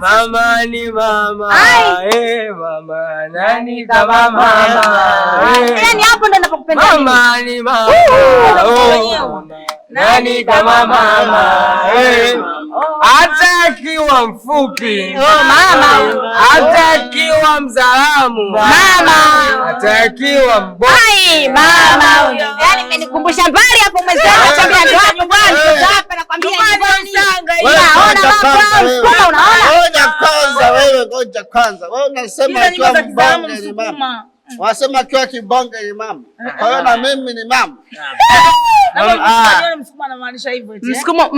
Mama ni mama, eh mama, nani kama mama? Yaani hapo ndo ninapokupenda. Mama ni mama, oh, nani kama mama? Eh. Hata akiwa mfupi, oh, mama, hata akiwa mzalamu, mama, hata akiwa mboi, mama. Yaani imenikumbusha mbali hapo mwenzangu, nakwambia ndio hapo bwana, hapa nakwambia nyumbani. Unaona mambo, unaona? Ngoja kwanza wewe, ngoja kwanza. Wewe unasema akiwa mbonge ni mama. Wasema akiwa kibonge ni mama. Kwa hiyo na mimi ni mama. Msukuma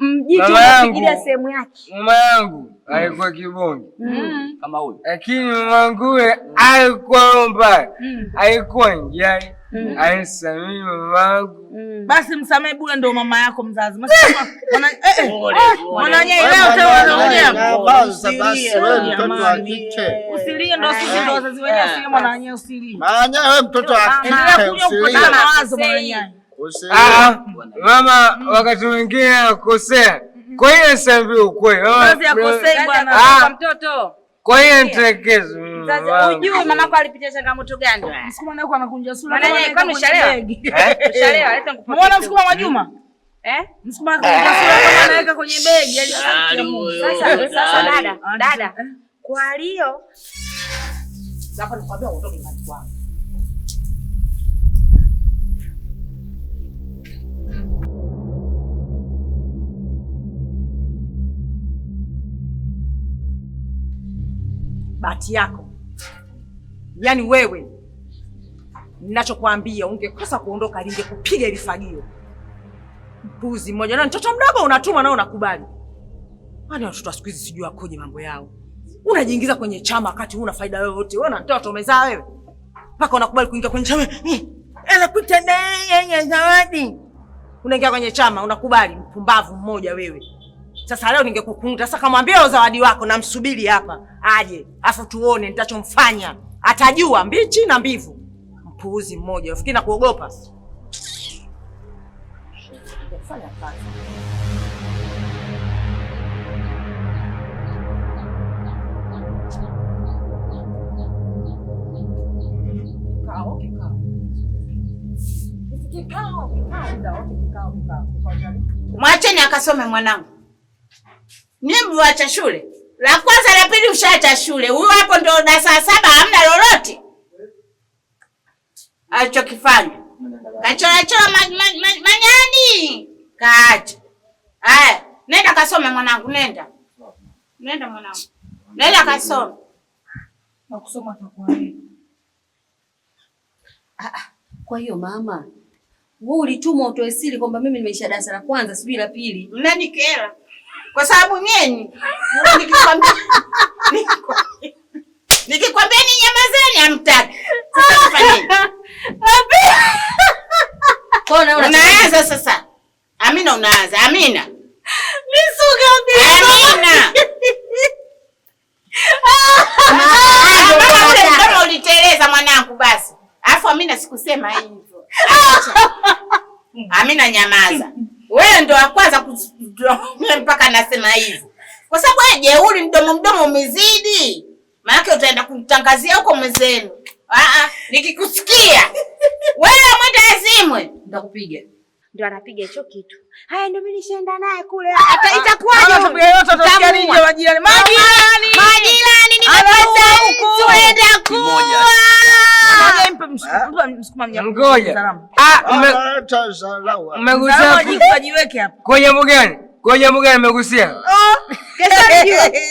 mjitu unafikiria sehemu yake. Mama yangu alikuwa kibonge kama huyu, lakini mama yangu alikuwa mbaya, alikuwa njai. Alisamii mamangu. Basi msamee bure, ndio mama yako mzazi. Usilie, ndio sisi ndio wazazi wenyewe, usilie mwananyewe, usilie. Mwananyewe mtoto wa kike, usilie. Mawazo mwananyewe. Mama wakati mwingine anakosea. Kwa hiyo niambie ukweli. Mzazi akosei bwana kwa mtoto. Kwa hiyo nitekezo. Ujui mamako alipitia changamoto gani? Msukuma naye anakunja sura. Maana kwani ushalewa? Ushalewa, leta nikupe. Umeona Msukuma Mwajuma? Eh? Msukuma anakunja sura kama anaweka kwenye begi. Sasa sasa dada, dada. Kwa hiyo hapa nikwambia uondoke nyumbani kwangu. Bahati yako. Yaani wewe ninachokuambia ungekosa kuondoka lingekupiga ile fagio. Mpuzi mmoja na mtoto mdogo unatuma nao unakubali. Kwani watoto wa siku hizi sijui wakoje mambo yao. Unajiingiza kwenye chama wakati huna faida yoyote. Wewe una mtoto umezaa wewe. Mpaka unakubali kuingia kwenye chama. Anakuita naye zawadi. Unaingia kwenye chama unakubali, mpumbavu mmoja wewe. Sasa leo ningekukunta. Sasa kamwambia zawadi wako namsubiri hapa aje, afu tuone nitachomfanya. Atajua mbichi na mbivu. Mpuuzi mmoja, ufikiri na kuogopa. Fanya kazi. Kikao, kikao. Kikao, kikao, kikao, kikao. Mwacheni akasome mwanangu. Ni mwacha shule. La kwanza la pili ushaacha shule. Huyu hapo ndio darasa 7 hamna lolote. Alichokifanya. Kachora chora manyani. Kaacha. Haya, nenda kasome mwanangu, nenda. Nenda mwanangu. Nenda kasome. Na kusoma atakuwa yeye. Kwa hiyo mama, wewe ulitumwa utoe siri kwamba mimi nimeisha darasa la kwanza sijui la pili. Mnanikera. Kwa sababu nyenyi nikikwambia ni nyamazeni hamtaki. Sasa tufanye. Unaanza sasa. Amina unaanza. Amina. Nisuka Amina. Mama uliteleza mwanangu basi. Alafu Amina sikusema hivyo. Amina nyamaza. Wewe ndo wa kwanza mpaka nasema hivyo. Kwa sababu wewe jeuri, mdomo mdomo umezidi. Maana utaenda kumtangazia huko mwenzenu. Nikikusikia wewe mwenda azimwe, nitakupiga. Ndio anapiga hicho kitu. Haya ndio mimi nishaenda naye kule. Hata itakuwaje? Majirani. Majirani. Majirani nimepata mtu enda kuwa. Ngoja. Mmegusia jiweke hapo. Kwa jambo gani? Kwa jambo gani mmegusia? Kesho nijue.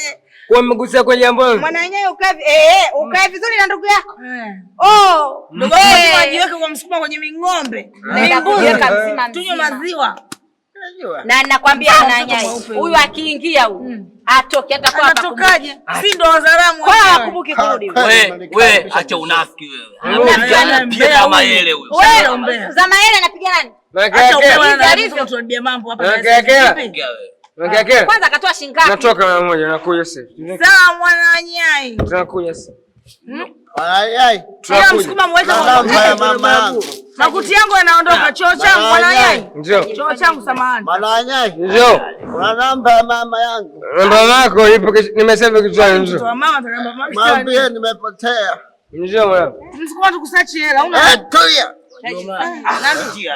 Kwa mmegusia kwa jambo hilo. Mwana wenyewe ukae ukae vizuri na ndugu yako. Oh, ndugu yako ajiweke kwa msukuma kwenye ming'ombe. Mimbuzi mzima. Tunywe maziwa. Na nakwambia mwananyai huyu akiingia huyu atoke atakuwa atatokaje? Si ndo wazalamu kwa hakumbuki kurudi. Wewe acha unafiki wewe. Anapiga kama yele huyo. Wewe zama yele anapiga nani? Acha upewe tuambie mambo hapa. Kwanza akatoa shilingi ngapi? Natoka mara moja nakuja sasa. Sawa mwananyai. Tunakuja sasa. Mwananyai. Msukuma mweke kwa mama yangu. Makuti yangu yanaondoka, choo changu mwananyai. Njoo. Choo changu samahani. Mwananyai. Njoo. Una namba ya mama yangu. Namba yako ipo nimesema kichwani njoo. Mtoto wa mama atanamba mama. Mwambie nimepotea. Njoo mwanangu. Msukuma tukusachi hela, una Tulia.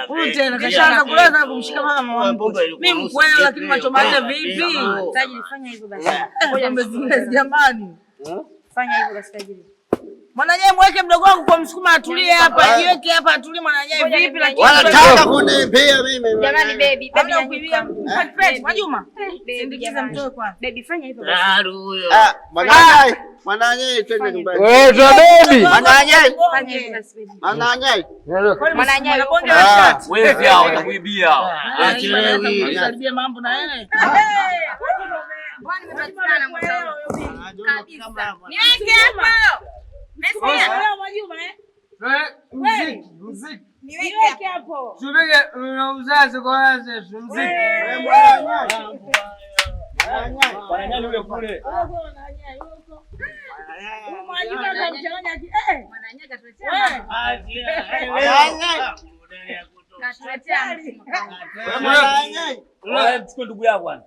Huyu tena kashaanza kulaza kumshika mama wangu. Mimi mkweli lakini macho manne vipi? Tajiri, fanya hivyo basi. Ngoja mbezi jamani. Fanya hivyo basi tajiri. Mwananyai mweke mdogo wangu kwa msukuma atulie hapa, jiweke hapa atulie mwananyai vipi lakini wanataka kuniibia mimi. Jamani baby, baby nyanyuka. Mwajuma. Sindikiza mtoe kwanza. Baby fanya hivyo basi. Ah, mwananyai, mwananyai twende nyumbani. Wewe tu baby. Mwananyai. Fanya hivyo basi baby. Mwananyai. Mwananyai. Wewe hao watakuibia. Achelewi. Karibia mambo na yeye. Bwana nimepatikana mwenzangu. Kabisa. Niweke hapo. Mwajuma eh? Muziki, muziki. Niweke hapo. Tupige na uzazi kwa wazazi, muziki. Mwananyai yule kule. Mwajuma akamchanganya eh. Mwananyai katuletea. Katuletea. Mwananyai. Wewe mchukue ndugu yako bwana.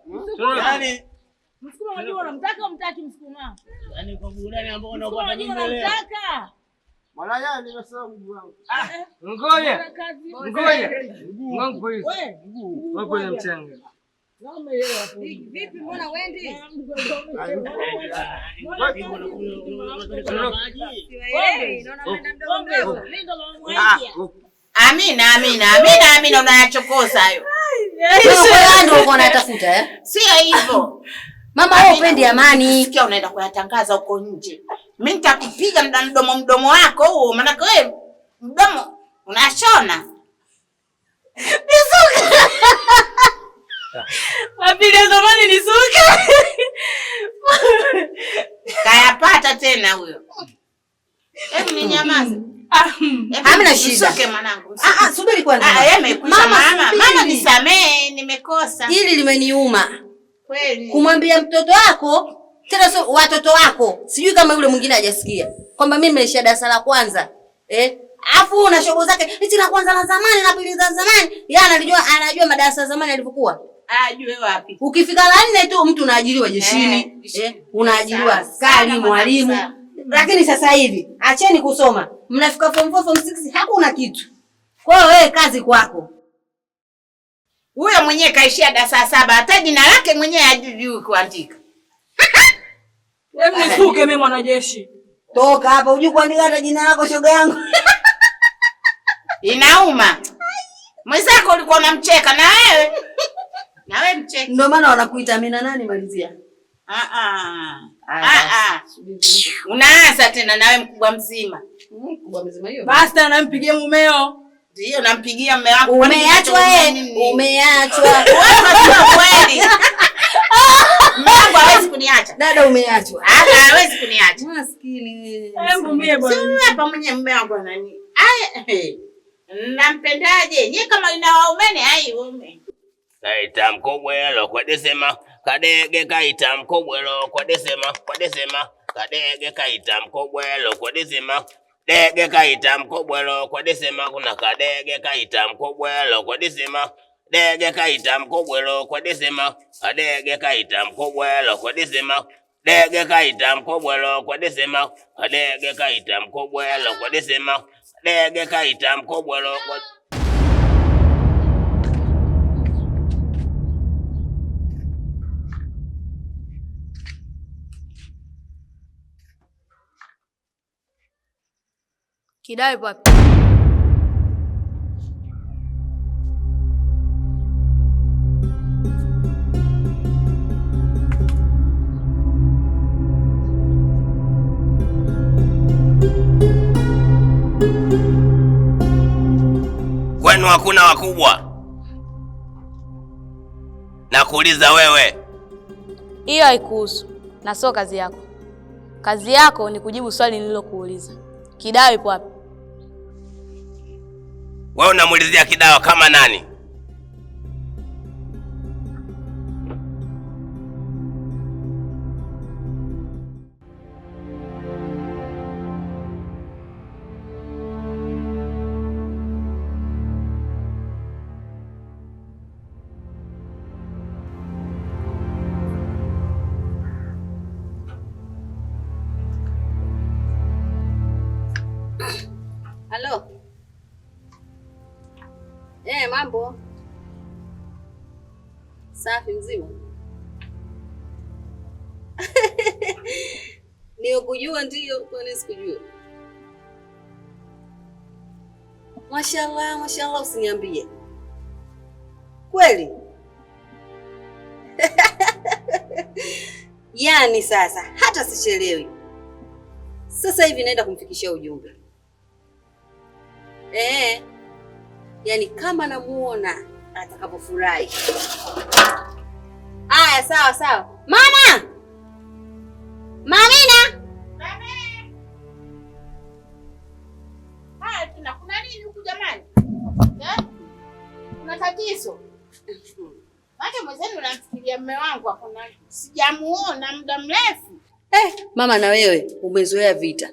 Yaani Msukuma Mwajuma unamtaka au mtaki Msukuma? Yaani kwa burudani ambao Msukuma unaopata Mwajuma mimi leo. unamtaka? Mwananyai nimesema mguu wangu. Ngoja. Ngoja. Mwangu hizi. Wewe. Wewe kwenye mchanga. Vipi mbona wendi? Naona mdogo mdogo. Amina, amina, amina, amina unayachokoza hayo. Wewe ndio uko unatafuta eh? Sio hivyo. Mama wewe upendi amani. Sikia unaenda kuyatangaza huko nje. Mimi nitakupiga mdomo mdomo wako huo maana wewe mdomo unashona. Nisuka. Mapili ya zamani nisuka. Kayapata tena huyo. Hebu ninyamaze. Hamna shida. Msuke mwanangu. Ah ah, subiri kwanza. Ah, mama, mama, mama nisamee, nimekosa. Hili limeniuma. Kweli. Kumwambia mtoto wako, tena sio watoto wako. Sijui kama yule mwingine hajasikia kwamba mimi nimeisha darasa la kwanza. Eh? Afu una shogo zake, hichi la kwanza la zamani na pili za zamani. Yeye anajua anajua madarasa zamani yalivyokuwa. Ajue wapi. Ukifika la 4 tu mtu unaajiriwa jeshini, unaajiriwa askari, mwalimu. Lakini sasa hivi acheni kusoma. Mnafika form 4, form 6 hakuna kitu. Kwa hiyo wewe kazi kwako. Huyo mwenyewe kaishia darasa 7, hata jina lake mwenyewe hajui kuandika. Hebu nisuke mimi mwanajeshi. Toka hapa hujui kuandika hata jina lako shoga yangu. Inauma. Mwenzako ulikuwa unamcheka na wewe. Na wewe mcheke. Ndio maana wanakuita Amina nani malizia? Unaanza tena na wewe mkubwa mzima. Mkubwa mzima hiyo. Basi tena nampigie mumeo. Ndio nampigia mume wangu. Umeachwa eh? Umeachwa. Wewe kweli. Mume wangu hawezi kuniacha. Dada umeachwa. Hata hawezi kuniacha. Maskini. Hebu mie bwana. Si hapa mwenye mume wangu anani. Ai nampendaje? Nyie kama ina waumene ai ume. Kaita mkobwelo kwa desema, kadege kaita mkobwelo kwa desema, kwa desema, kadege kaita mkobwelo kwa desema. Dege kaita mkobwelo kwa desema, kuna kadege kaita mkobwelo kwa desema. Dege kaita mkobwelo kwa desema, kadege kaita mkobwelo kwa desema. Dege kaita mkobwelo kwa desema, kadege kaita mkobwelo kwa desema. Dege kaita mkobwelo kwa Kidai wapi? Kwenu hakuna wakubwa? Nakuuliza wewe. Hiyo haikuhusu na sio kazi yako. Kazi yako ni kujibu swali nililokuuliza. Kidao ipo wapi? Wewe unamuulizia Kidao kama nani? Mambo. Safi mzima. Nikujua ndio, kwani sikujua? Mashallah, mashallah, usiniambie. Kweli? Yaani sasa hata sichelewi. Sasa hivi naenda kumfikishia ujumbe. Yaani kama namuona atakapofurahi. Aya, sawa sawa. Mama! Mamina! Mama! Haya, tuna kuna nini huku jamani? Eh? Kuna tatizo? Maana mwenzenu unamfikiria mume wangu hakuna, sijamuona muda mrefu. Mama na wewe umezoea vita.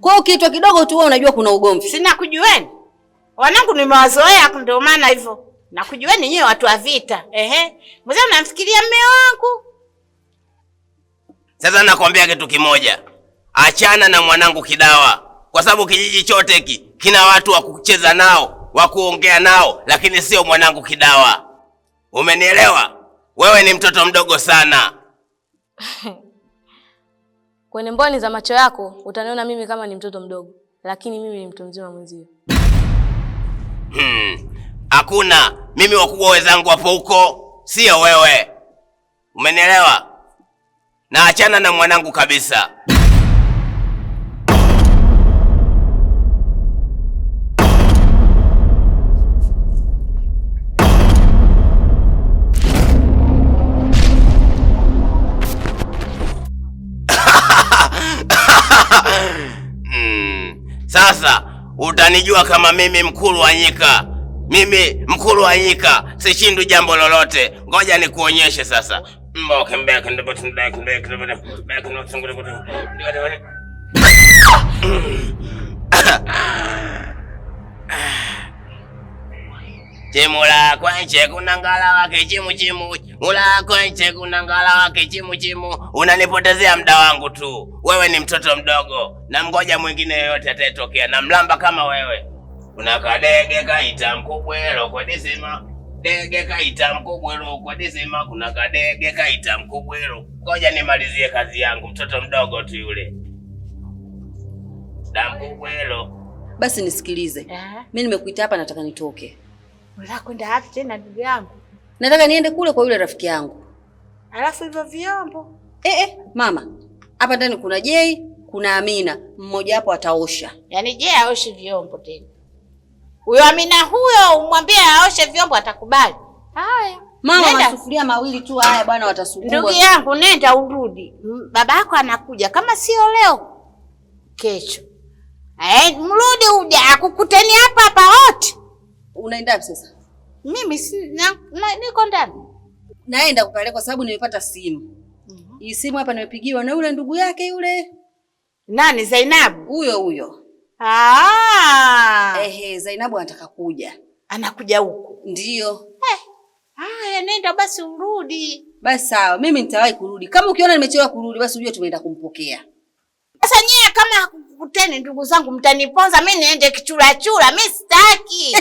Kwa hiyo kitu kidogo tu wewe unajua kuna ugomvi. Sina kujueni. Wanangu nimewazoea ndio maana hivyo. Na kujueni nyewe watu wa vita. Ehe. Mwenzenu unamfikiria mume wangu. Sasa nakwambia kitu kimoja. Achana na mwanangu Kidawa. Kwa sababu kijiji chote hiki kina watu wa kucheza nao, wa kuongea nao, lakini sio mwanangu Kidawa. Umenielewa? Wewe ni mtoto mdogo sana. Kwenye mboni za macho yako utaniona mimi kama ni mtoto mdogo, lakini mimi ni mtu mzima mwenzio. Hakuna, mimi wakubwa wenzangu wapo huko, sio wewe. Umenielewa? Na achana na mwanangu kabisa. Sasa utanijua kama mimi mkulu wa nyika. Mimi mkulu wa nyika, sishindwi jambo lolote. Ngoja nikuonyeshe sasa. Chimula kwenche kuna ngala wake chimu chimu. Mula kwenche kuna ngala wake chimu chimu. Unanipotezea muda wangu tu. Wewe ni mtoto mdogo. Na mgoja mwingine yoyote atatokea na mlamba kama wewe. Kuna kadege kaita mkubwelo kwa disima. Dege kaita mkubwelo kwa disima. Kuna kadege kaita mkubwelo. Ngoja nimalizie kazi yangu, mtoto mdogo tu yule. Da mkubwelo. Basi nisikilize. Mimi nimekuita hapa nataka nitoke. Unataka kwenda wapi tena ndugu yangu? Nataka niende kule kwa yule rafiki yangu. Alafu hivyo vyombo? Mama, hapa ndani kuna Jei, kuna Amina, mmoja hapo ataosha. Yaani Jei aoshe vyombo tena? Huyo Amina huyo umwambie aoshe vyombo atakubali. Haya. Mama, masufuria mawili tu haya bwana watasugua. Ndugu yangu nenda urudi. Babako anakuja kama sio leo kesho. Mrudi uje akukuteni hapa hapa wote. Unaenda wapi sasa? Mimi niko ndani. Naenda kupale kwa sababu nimepata simu. Hii simu hapa nimepigiwa na yule ndugu yake yule. Nani, Zainabu? Huyo huyo. Zainabu anataka kuja. Anakuja huku? Ndio. Haya, nenda basi urudi. Basi sawa, mimi nitawahi kurudi. Kama ukiona nimechelewa kurudi basi ujue tumeenda kumpokea. Sasa nyie kama hakukuteni ndugu zangu mtaniponza mimi niende kichura chura, mimi sitaki.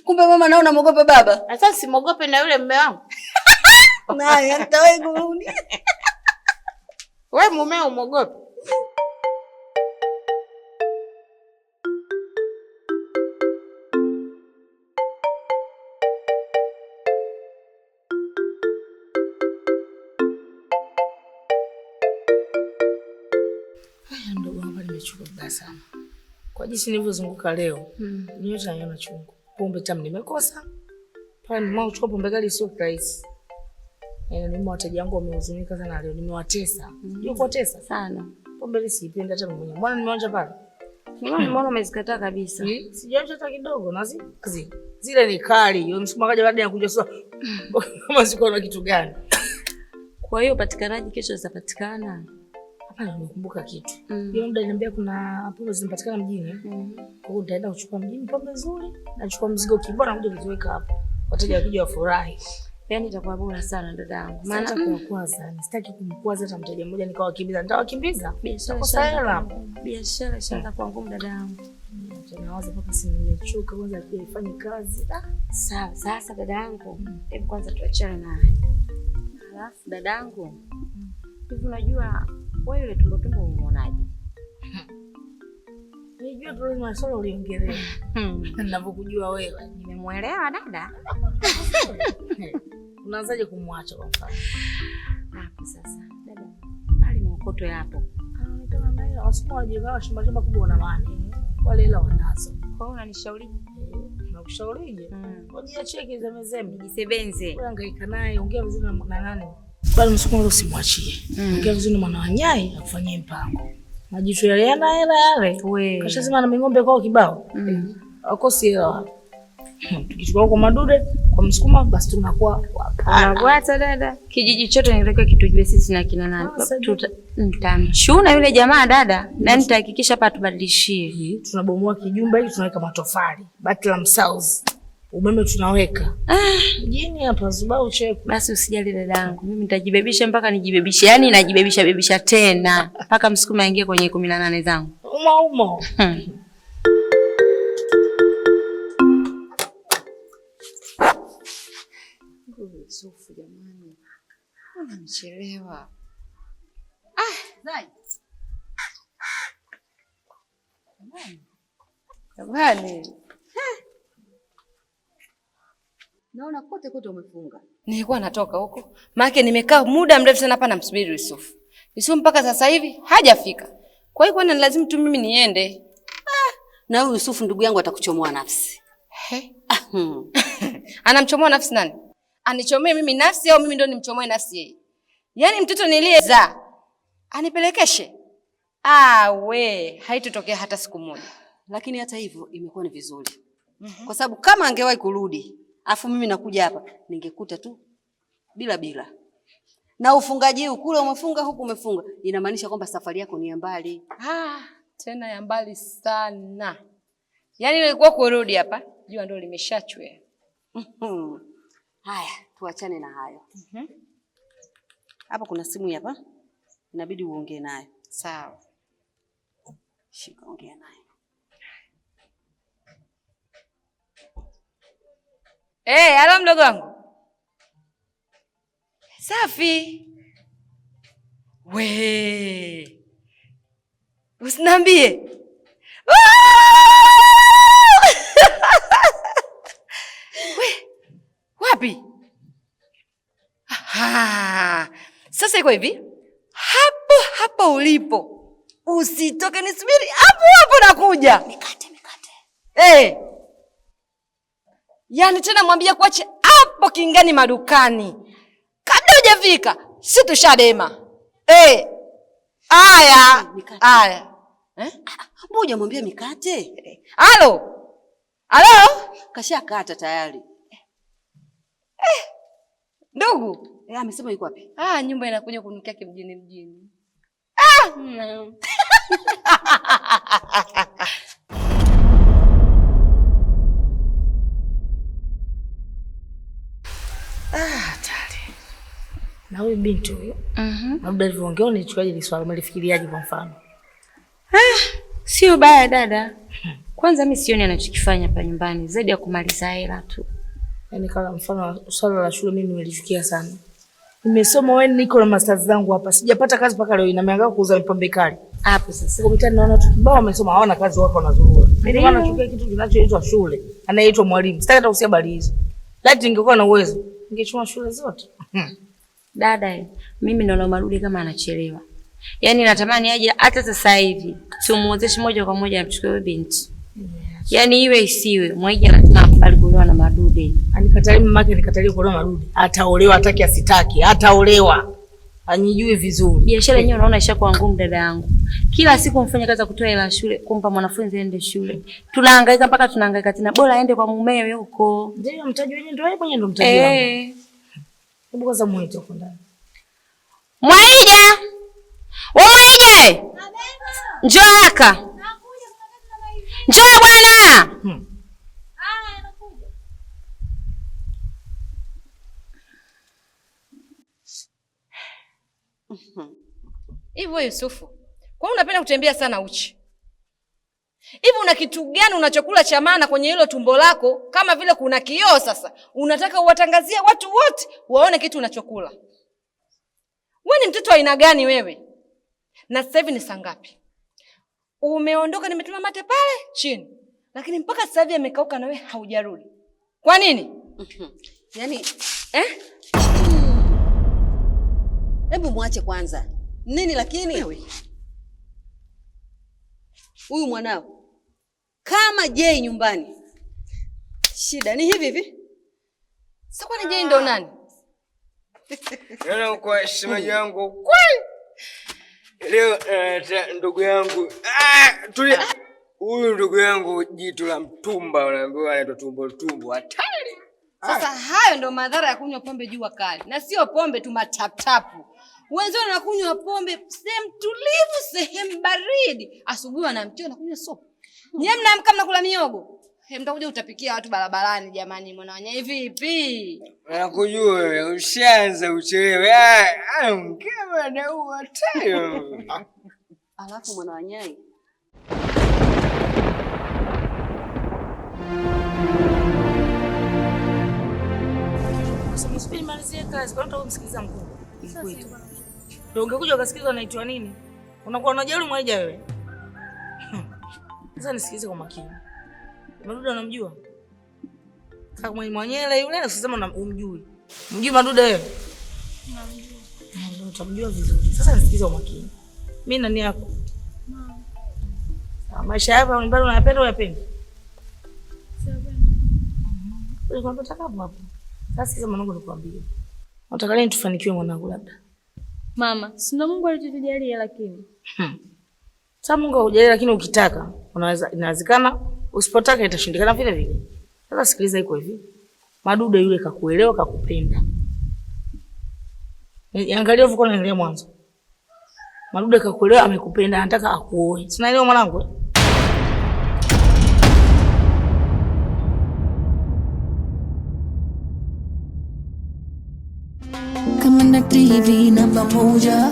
Kumbe mama naona muogopa baba. Sasa simuogope na yule mume wangu. Naye nitawahi kurudi. Wewe mumeo umuogope? Mdogo wangu nimechoka vibaya sana. Kwa jinsi nilivyozunguka leo, nyote naiona chungu. Pombe tamu nimekosa. Pale nimeamua kuchukua pombe kali sio rahisi. Yaani mimi wateja wangu wamehuzunika sana leo, nimewatesa. Unajua kuwatesa? Sana. Pombe ile siipendi hata mimi mwenyewe. Mbona nimeonja pale? Nimeona umezikataa kabisa. Sijaonja hata kidogo na zile ni kali. Yule msukuma kaja baada ya kuja sasa. Kama sikuwa na kitu gani. Kwa hiyo upatikanaji kesho zitapatikana. Hapana, nimekumbuka kitu. Yule muda aliniambia kuna pombe zinapatikana mjini. Kwa hiyo nitaenda kuchukua mjini pombe nzuri, nachukua mzigo kibao na kuja kuziweka hapo. Wateja wakija wafurahi. Yaani itakuwa bora sana dadangu. Maana Sitaki kuwakwaza, sitaki kumkwaza hata mteja mmoja nikawakimbiza. Nitawakimbiza. Biashara Nitakosa hela. Biashara ishaanza kuwa ngumu dadangu. Nawaza mpaka si nimechoka kwanza akili ifanye kazi. Sawa, sasa dadangu, hebu kwanza tuachane naye. Alafu dadangu, hivi unajua wewe yule tumbo tumbo umeonaje? Nijua tu lazima swala uliongelea. Ninavyokujua wewe. Nimemuelewa dada. Unaanzaje kumwacha kwa mfano? Hapo sasa. Dada, pale maokoto yapo. Anaonekana na hela, wasukuma wanajigawa shamba shamba kubwa na mali. Wale hela wanazo. Kwa hiyo unanishaurije? Nakushaurije? Wajiachie kizemezeme. Jisebenze. Wewe hangaika naye, ongea vizuri na nani? Bali msukuma usimwachie. Ongea vizuri na mwana wa Nyai akufanyie mpango. Majicho yale yana hela yale. Kashasema na ming'ombe kwao kibao. Wakosi hela. Tukichukua kwa madude, kwa msukuma basi tunakuwa wapana. Unabwata dada. Kijiji chote nilitakiwa kitujue sisi na kina nani. Nitamchuna yule jamaa dada na nitahakikisha hapa tubadilishie. Tunabomoa kijumba hiki tunaweka matofali. Bati la msauzi. Umeme tunaweka. Mjini hapa Zubau cheko. Basi usijali dadangu. Mimi nitajibebisha mpaka nijibebishe. Yaani najibebisha bebisha tena mpaka msukuma aingie kwenye 18 zangu. Umo umo. Yusufu jamani. Unamchelewa. Zai. Jamani. Naona kote kote umefunga. Nilikuwa natoka huko. Maana nimekaa muda mrefu sana hapa namsubiri Yusufu. Yusufu mpaka sasa hivi hajafika. Kwa hiyo kwani lazima tu mimi niende. Na huyu Yusufu ndugu yangu atakuchomoa nafsi. He. Anamchomoa nafsi nani? Anichomee mimi nafsi au mimi ndo nimchomoe nafsi yeye? Yaani mtoto niliyezaa anipelekeshe? Ah we, haitotokea hata siku moja. Lakini hata hivyo imekuwa ni vizuri. Kwa sababu kama angewahi kurudi, afu mimi nakuja hapa, ningekuta tu bila bila. Na ufungaji huu kule umefunga huku umefunga, inamaanisha kwamba safari yako ni ya mbali. Tena ya mbali sana. Yaani ilikuwa kurudi hapa, jua ndio limeshachwea. Haya, tuachane na hayo. Hapa kuna simu hapa. Inabidi uongee nayo. Sawa. Shika, ongea nayo. Halo mdogo wangu. Safi. We. Usiniambie. We. Wapi? Aha. Sasa iko hivi. Hapo hapo ulipo. Usitoke, nisubiri hapo hapo nakuja. Mikate, mikate. Yaani tena mwambie kuache hapo kingani madukani. Kabla hujafika, si tushadema. Aya. Aya. Mbona mwambie mikate? Halo. Halo? Kashakata tayari. Ndugu. Amesema yuko wapi? Nyumba inakuja kunukia kimjini mjini. Hatari. Na huyu binti huyu. Labda alivyoongea unichukuaje ile swala, umelifikiriaje kwa mfano? Sio baya dada. Kwanza mimi sioni anachokifanya hapa nyumbani zaidi ya kumaliza hela tu. Yaani kama mfano swala la shule mimi nimelichukia sana. Nimesoma wewe, niko na masters zangu hapa. Sijapata kazi mpaka leo, inameanza kuuza mipambe kali. Hapo sasa. Siko mitaani naona watu kibao wamesoma hawana kazi wako wanazurura. Mimi maana nachukia kitu kinachoitwa shule, anayeitwa mwalimu. Sitaki hata kusikia habari hizo. Laiti ningekuwa na uwezo, ningechoma shule zote. Dada, mimi naona Marudi kama anachelewa. Yaani natamani aje hata sasa hivi. Tumuozeshe moja kwa moja amchukue yule binti. Yaani iwe isiwe, Mwaija lazima akubali kuolewa na Madude. Anikatalie mamake, nikatalie kuolewa Madude. Ataolewa hataki asitaki, ataolewa. Anijui vizuri. Biashara yenyewe unaona ishakuwa ngumu dada yangu. Kila siku mfanya kazi kutoa hela shule, kumpa mwanafunzi aende shule. Tunahangaika mpaka tunahangaika tena. Bora aende kwa mumewe huko. Ndio mtaji wenyewe ndio yeye mwenyewe ndio mtaji wangu. Hebu kwanza muite huko ndani. Mwaija! Wewe Mwaija! Njoo haka. Njoo bwana. Hivyo Yusufu, kwa nini unapenda kutembea sana uchi? Hivi una kitu gani unachokula cha maana kwenye hilo tumbo lako kama vile kuna kioo sasa? Unataka uwatangazie watu wote waone kitu unachokula. Wewe ni mtoto aina gani wewe? Na sasa hivi ni saa ngapi? Umeondoka, nimetuma mate pale chini. Lakini mpaka sasa hivi amekauka na wewe haujarudi. Kwa nini? Yaani Hebu muache kwanza. Nini lakini? Huyu mwanao kama Jei nyumbani. Shida ni hivi hivi. Sasa kwani Jei ndo nani? Yaani kwa shemeji yangu kweli. Leo ndugu yangu tulia. Huyu ndugu yangu jitu la mtumba unaambiwa anaitwa tumbo tumbo hatari. Sasa hayo ndo madhara ya kunywa pombe jua kali. Na sio pombe tu, mataptapu. Wenzao wanakunywa pombe sehemu tulivu, sehemu baridi. Asubuhi wanaamkia wanakunywa supu. Nyie mnaamka mnakula miogo. Mtakuja utapikia watu barabarani jamani, mwanawanya vipi? Nakujua wewe, ushaanza uchelewe. Ongea na huo hatari. Alafu mwanawanyai Subiri malizie kazi, kwa nini unamsikiliza mkubwa? Ndio ungekuja ukasikiliza unaitwa nini? Unakuwa unajeuri mwaija wewe. Sasa nisikilize kwa makini. Maduda unamjua? Kaka mwenyewe yule usisema umjui. Mjui Maduda wewe? Namjua. Utamjua vizuri. Sasa nisikilize kwa makini. Mimi nani yako? Mama. Maisha yako nyumbani unayapenda uyapendi? Siyapenda. Ulikuwa unataka hapo. Sasa sikiza mwanangu nikwambie. Unataka lini tufanikiwe mwanangu labda? Mama, si ndo Mungu alitujalia lakini. Sasa Mungu hakujalia lakini ukitaka unaweza, inawezekana, usipotaka itashindikana vile vile. Sasa sikiliza, iko hivi. Maduda yule kakuelewa, kakupenda. Angalia uko unaangalia mwanzo. Maduda kakuelewa, amekupenda, anataka akuoe. Sinaelewa mwanangu? Kamanda TV namba moja,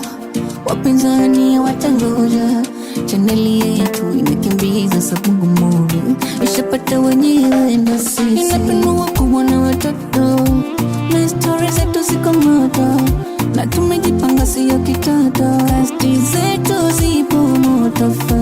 wapinzani watangoja, chaneli yetu inakimbiza sabungu moja, ishapata wenyewe na sisi, inapendwa kubwa na watoto, na story zetu ziko moto, na tumejipanga sio kitoto, kasti zetu zipo moto.